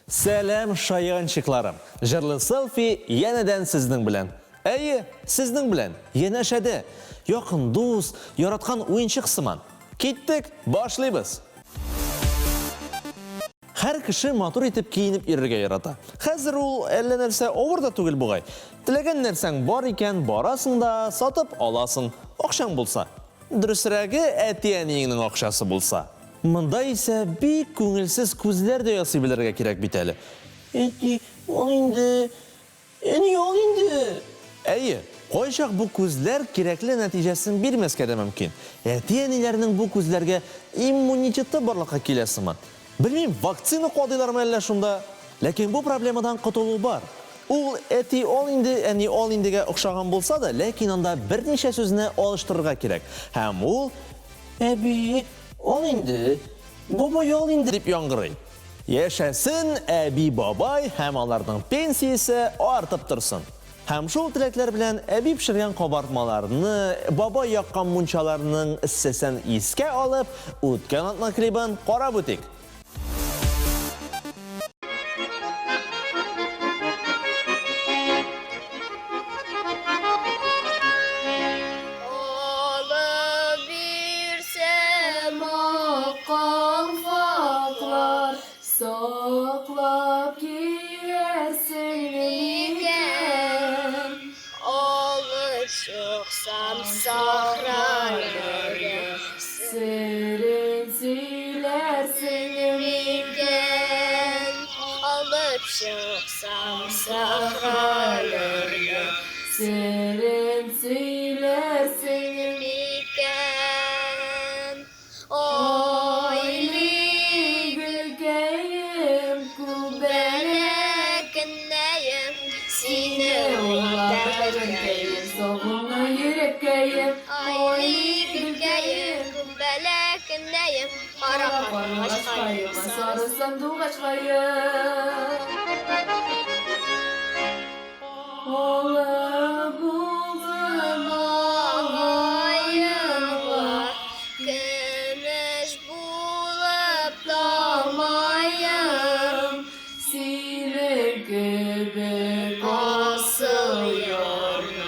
Сәлам, шаянчикларым! Җырлы селфи янәдән сезнең белән. Әйе, сезнең белән, янәшәдә. Якын дус, яраткан уенчык сыман. Киттек, башлыйбыз! Һәр кеше матур итеп киенеп йөрергә ярата. Хәзер ул әллә нәрсә авыр да түгел бугай. Теләгән нәрсәң бар икән, барасың да, сатып аласың. Акчаң булса. Дөресрәге, әти-әниеңнең акчасы булса. Монда исә бик күңелсез күзләр дә ясый белергә кирәк бит әле. Әти, ал инде, Әни, ал инде! Әйе, кайчак бу күзләр кирәкле нәтиҗәсен бирмәскә дә мөмкин. Әти-әниләрнең бу күзләргә иммунитеты барлыкка килә сыман. Белмим, вакцина кадыйлармы әллә шунда? Ләкин бу проблемадан котылу бар. Ул әти ал инде, әни ал индегә охшаган булса да, ләкин анда берничә сүзне алыштырырга кирәк. Һәм ул Әби, ал инде, бабай ал инде дип яңгырый. Яшәсен әби-бабай һәм аларның пенсиясе артып торсын! Һәм шул теләкләр белән әби пешергән кабартмаларны, бабай яккан мунчаларның эссесен искә алып, үткән атна клибын карап үтик. Алып бирсәм ак калфаклар, Саклап киярсең микән? Алып чыксам сахраларга, Серен сөйләрсең микән? Алып чыксам сахраларга, Серен сөйләрсең микән? Ой, гөлкәем, күбәләкеннәем, Сине уйлап бәгырькәем, Сагына йөрәккәем. Ай, гөлкәем, күбәләкеннәем, Кара карлыгачкаем, сары сандугачкаем. Олы булдым агаемга, Көмеш булып тамаем. Синең кебек асыл ярны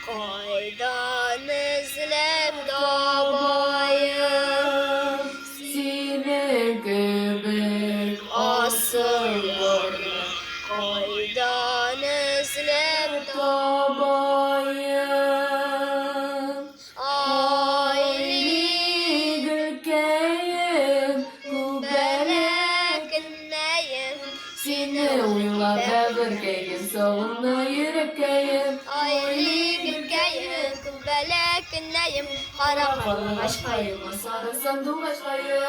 Кайдан эзләп табаем? Синең кебек асыл ярны Кайдан эзләп табаем? Ай, гөлкәем, күбәләкеннәем, Сине уйлап бәгырькәем, сагына йөрәккәем. Ай, гөлкәем, күбәләкеннәем, Кара карлыгачкаем, сары сандугачкаем.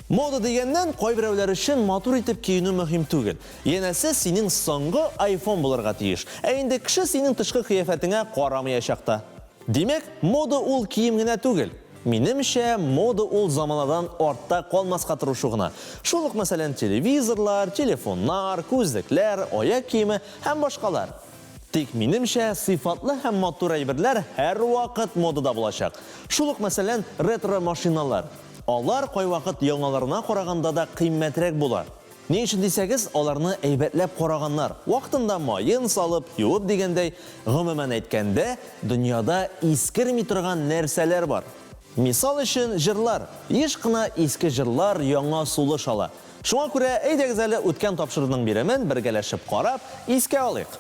Мода дигәннән, кайберәүләр өчен матур итеп киенү мөһим түгел. Янәсе, синең соңгы айфон булырга тиеш. Ә инде кеше синең тышкы кыяфәтеңә карамаячак та. Димәк, мода ул кием генә түгел. Минемчә, мода ул заманадан артта калмаска тырышу гына. Шул ук, мәсәлән, телевизорлар, телефоннар, күзлекләр, аяк киеме һәм башкалар. Тик, минемчә, сыйфатлы һәм матур әйберләр һәрвакыт модада булачак. Шул ук, мәсәлән, ретро-машиналар. Алар кайвакыт яңаларына караганда да кыйммәтрәк була. Ни өчен дисәгез, аларны әйбәтләп караганнар, вакытында маен салып, юып дигәндәй, гомумән әйткәндә, дөньяда искерми торган нәрсәләр бар. Мисал өчен, җырлар. Еш кына иске җырлар яңа сулыш ала. Шуңа күрә, әйдәгез әле үткән тапшыруның биремен бергәләшеп карап, искә алыйк.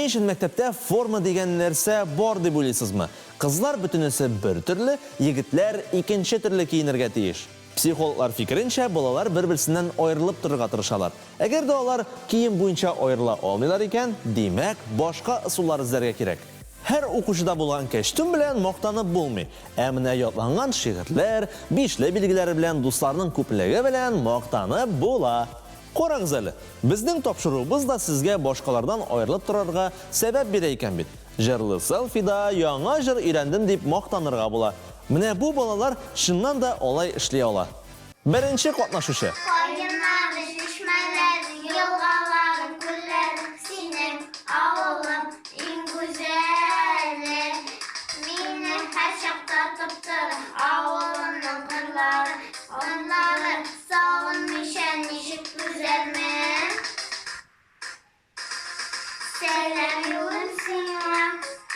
Ни өчен мәктәптә форма дигән нәрсә бар дип уйлыйсызмы? Кызлар бөтенесе бер төрле, егетләр икенче төрле киенергә тиеш. Психологлар фикеренчә, балалар бер-берсеннән аерылып торырга тырышалар. Әгәр дә алар кием буенча аерыла алмыйлар икән, димәк, башка ысуллар эзләргә кирәк. Һәр укучыда булган кәчтүм белән мактанып булмый, ә менә ятланган шигырьләр, бишле билгеләре белән дусларның күплеге белән мактанып була. Карагыз әле, безнең тапшыруыбыз да сезгә башкалардан аерылып торырга сәбәп бирә икән бит. Җырлы селфида яңа җыр өйрәндем дип мактанырга була. Менә бу балалар чыннан да алай эшли ала. Беренче катнашучы. Каеннары, чишмәләре, елгалары, күлләре, синең авылың иң гүзәле. Мине һәрчак тартып тора авылымның кырлары, кырлары, сагынмыйча ничек түзәрмен? Сәлам юлым сиңа,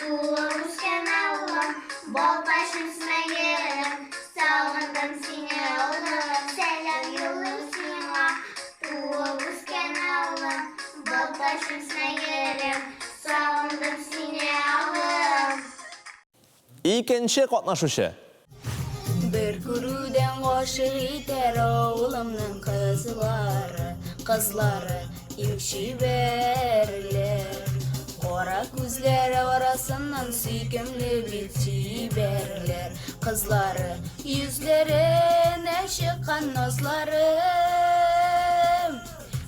туып үскән авылым, Балтачым, Смәелем, сагындым сине, улым. Сәлам юлым сиңа, туып үскән авылым, Балтачым, Смәелем, сагындым сине, авылым. Икенче катнашучы. Бер күрүдән гашыйк итәр авылымның кызлары, кызлары иң чибәрләр. Кара күзләре арасыннан сөйкемле бит чибәрләр, кызлары йөзләренә чыккан назлары.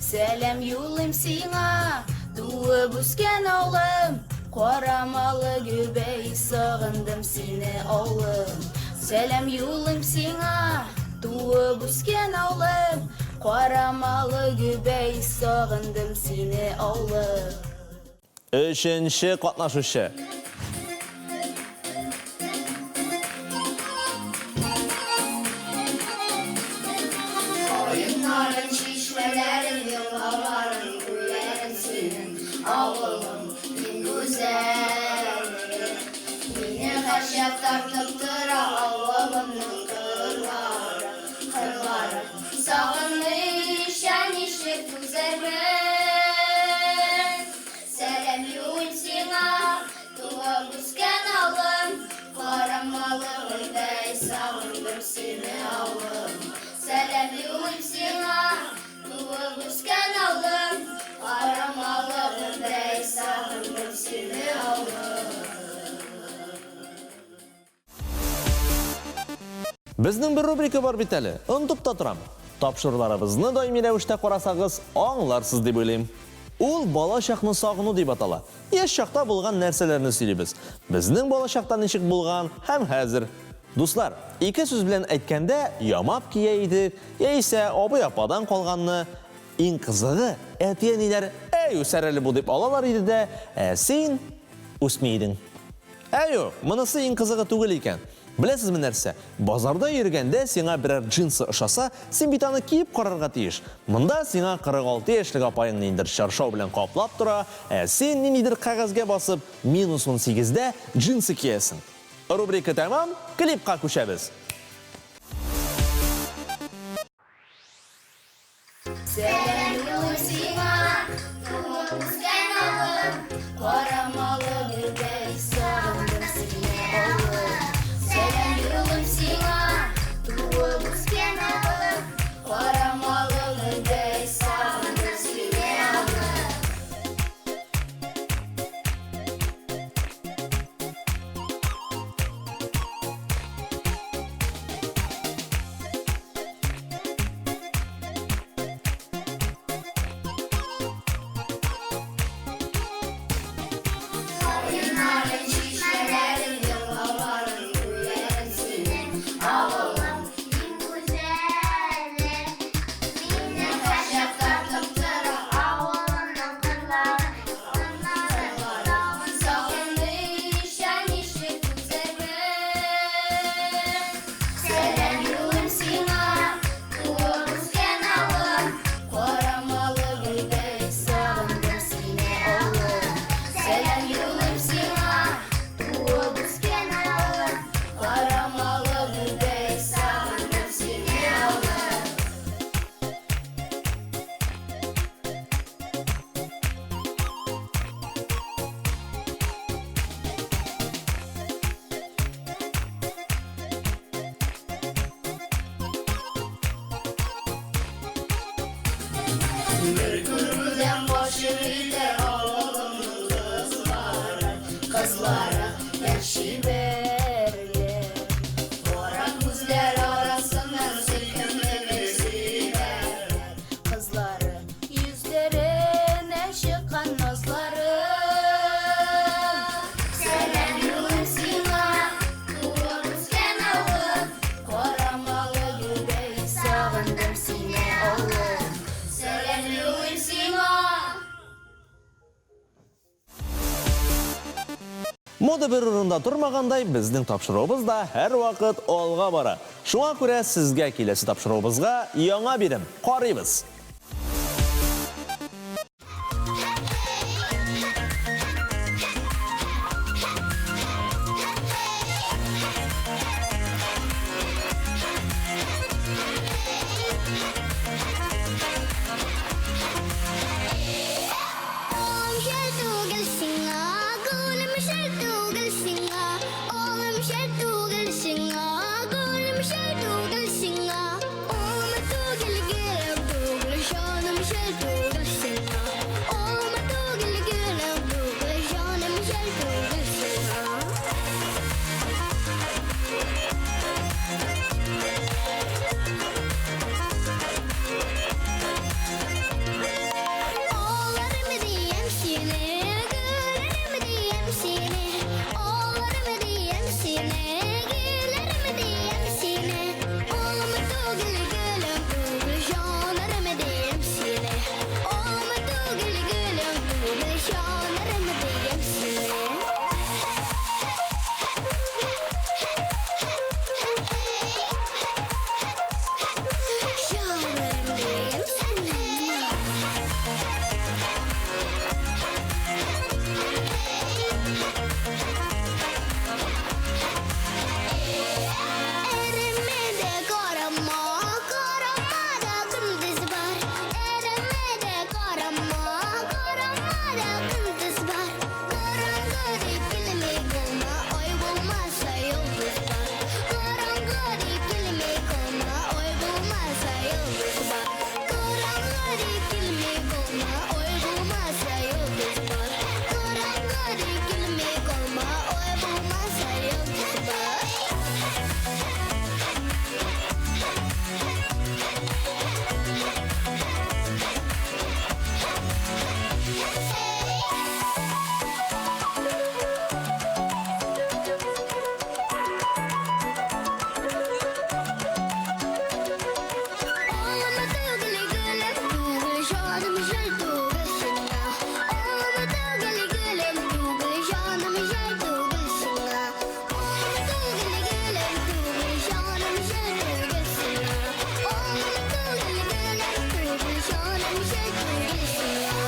Сәлам юлыйм сиңа, туып үскән авылым, Карамалы Гөбәй, сагындым сине, авылым. Сәлам юлыйм сиңа, туып үскән авылым, Карамалы Гөбәй, сагындым сине, авылым. Өченче катнашучы. Каеннарың, чишмәләрең, елгаларың, күлләрең синең, авылым, иң гүзәле. Мине һәрчак тартып тора авылымның кырлары, кырлары. Сагынмыйча ничек түзәрмен? Сәлам юлыйм сиңа, туып үскән авылым, Карамалы Гөлбәй, сагындым сине, авылым. Сәлам юлыйм сиңа, туып үскән авылым, Карамалы Гөлбәй, сагындым сине, авылым. Безнең бер рубрика бар бит әле, онытып та торам. Тапшыруларыбызны даими рәвештә карасагыз, аңларсыз дип уйлыйм. Ул бала чакны сагыну дип атала. Яшь чакта булган нәрсәләрне сөйлибез. Безнең бала чакта ничек булган һәм хәзер. Дуслар, ике сүз белән әйткәндә, ямап кия идек, яисә абый-ападан калганны. Иң кызыгы, әти-әниләр, әй, үсәр әле бу дип алалар иде дә, ә син үсми идең. Ә юк, монысы иң кызыгы түгел икән. Беләсезме нәрсә? Базарда йөргәндә сиңа берәр джинсы ошаса, син бит аны киеп карарга тиеш. Монда сиңа 46 яшьлек апаең ниндидер чаршау белән каплап тора, ә син ниндидер кәгазьгә басып, минус унсигездә джинсы киясең. Рубрика тәмам, клипка күчәбез. Сәлам юлым сиңа, туып үскән авылым, Карамалы Гөлбәй, сагындым сине, авылым. Сәлам юлым сиңа, туып үскән авылым, Карамалы Гөлбәй, сагындым сине, авылым. Бер күрүдән гашыйк итә авылымның кызлары, Кызлары бер чибәрләр. Кара күзләр арасыннан сөйкемле сөйләрләр. Кызлары йөзләренә чыккан назлары. Сәлам юлым сиңа, туып үскән авылым, Карамалы гөлдәй сагындым сине, авылым. Сәлам юлым сиңа. Мода бер урында тормагандай, безнең тапшыруыбыз да һәрвакыт алга бара. Шуңа күрә сезгә киләсе тапшыруыбызга яңа бирем. Карыйбыз! Улым шәл түгел сиңа, гөлем шәл түгел сиңа. Улым шәл түгел сиңа, гөлем шәл түгел сиңа. Улым түгел, гөлем түгел, җаным шәл түгел сиңа. Улым түгел, гөлем түгел, җаным шәл түгел сиңа. Ağlarım diyem sine, gülerim diyem sine. Ağlarım diyem sine, gülerim diyem sine. Oğlum tugül gülüm tugül, canarım diyem sine. Oğlum tugül gülüm tugül, canarım diyem sine. Canarım diyem sine. Erimede karama, karamada kındız var. Erimede karama, karamada kındız var. Karangı dikilme bulma, oy bulmazsa yıldız var. Karangı dikilme bulma, oy bulmazsa yıldız var. Karangı dikilme bulma, oy bulmazsa yıldız var. Karangı dikilme bulma, oy bulmazsa yıldız var. Oğlum tugül gülüm tugül canım jel tugül sina. Oğlum tugül gülüm tugül canım jel tugül sina. Oğlum tugül gülüm tugül canım jel tugül sina. Oğlum tugül gülüm tugül canım jel tugül sina.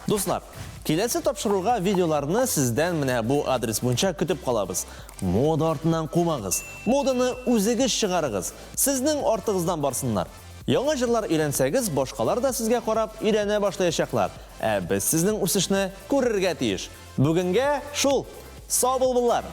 Дуслар, киләсе тапшыруга видеоларны сездән менә бу адрес буенча көтеп калабыз. Мода артыннан кумагыз. Моданы үзегез чыгарыгыз. Сезнең артыгыздан барсыннар. Яңа җырлар өйрәнсәгез, башкалар да сезгә карап өйрәнә башлаячаклар. Ә без сезнең үсешне күрергә тиеш. Бүгенгә шул. Сау булыңлар!